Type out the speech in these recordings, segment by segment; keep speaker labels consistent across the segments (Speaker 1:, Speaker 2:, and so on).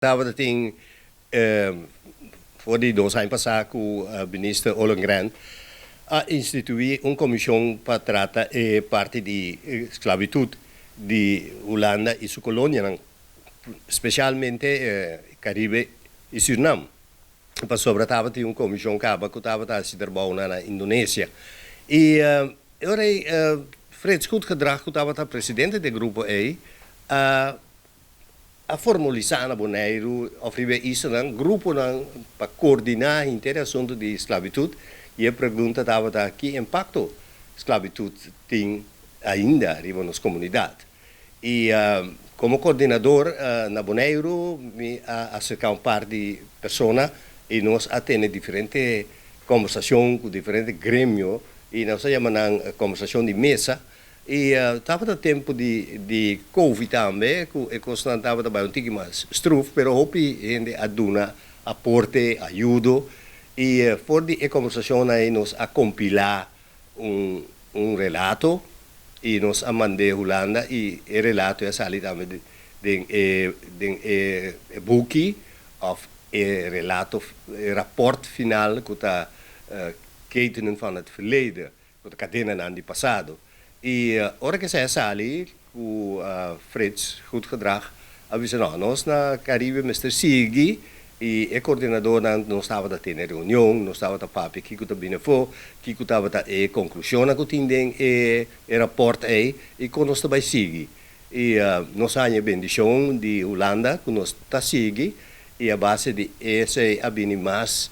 Speaker 1: Tabatin for di 2 aña pasá ku minister Ollongren a instituí un komishon pa trata e parti di sklabitut di Hulanda i su kolonia, spesialmente Karibe i Surinam. Pasobra tabatin un komishon kaba ku tabata hasi trabou na Indonesia. I ora Frits Goedgedrag, ku tabata presidente di grupo ei, a formalisá na Boneiru, òf riba islanan, gruponan pa koordiná henter asuntu di sklabitut, i e pregunta tabata ki impakto sklabitut tin ainda riba nos komunidat. I komo koordinadó na Boneiru, mi a aserká un par di persona i nos a tene diferente kombersashon ku diferente gremio i nos a yama kombersashon di mesa. I tabata tempu di Covid tambe, ku e kosnan tabata un tiki mas struf, pero hopi hende a duna aporte, ayudo. I for di e kombersashon ei nos a kompilá un relato i nos a mand'é Hulanda i e relato a sali tambe den e buki òf e relato, e rapport final ku ta Ketenen van het Verleden, ku ta Kadenanan di Pasado. I ora ku esei a sali, ku Frits Goedgedrag a bisa: "No, nos na Karibe mester sigui." I e koordinadónan, nos tabata tene reunion, nos tabata papia kiko ta bini afó, kiko tabata e konklushon ku tin den e rapport ei i kon nos ta bai sigui. I nos a haña bendishon di Hulanda ku nos ta sigui i a base di esei a bini mas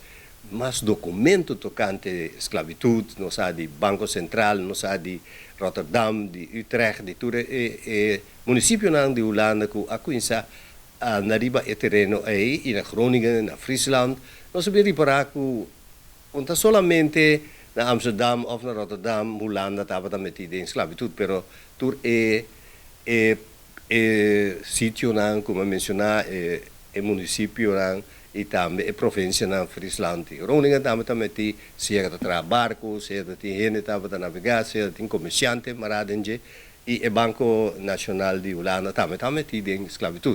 Speaker 1: dokumento tokante sklabitut, nos a di Banko Sentral, nos a di Rotterdam, di Utrecht, di tur e munisipionan di Hulanda ku a kuminsá na riba e tereno ei, i na Groningen, na Friesland. Nos a ripará ku no ta solamente na Amsterdam òf na Rotterdam, Hulanda tabata metí den sklabitut, pero tur e sitionan, komo menshoná, e munisipionan i tambe e provinsianan Friesland i Groningen tambe ta metí, sea ta traha barku, sea tin hende tabata navegá, sea tin komersiante mará den dje, i e Banko Nashonal di Hulanda tambe ta metí den sklabitut.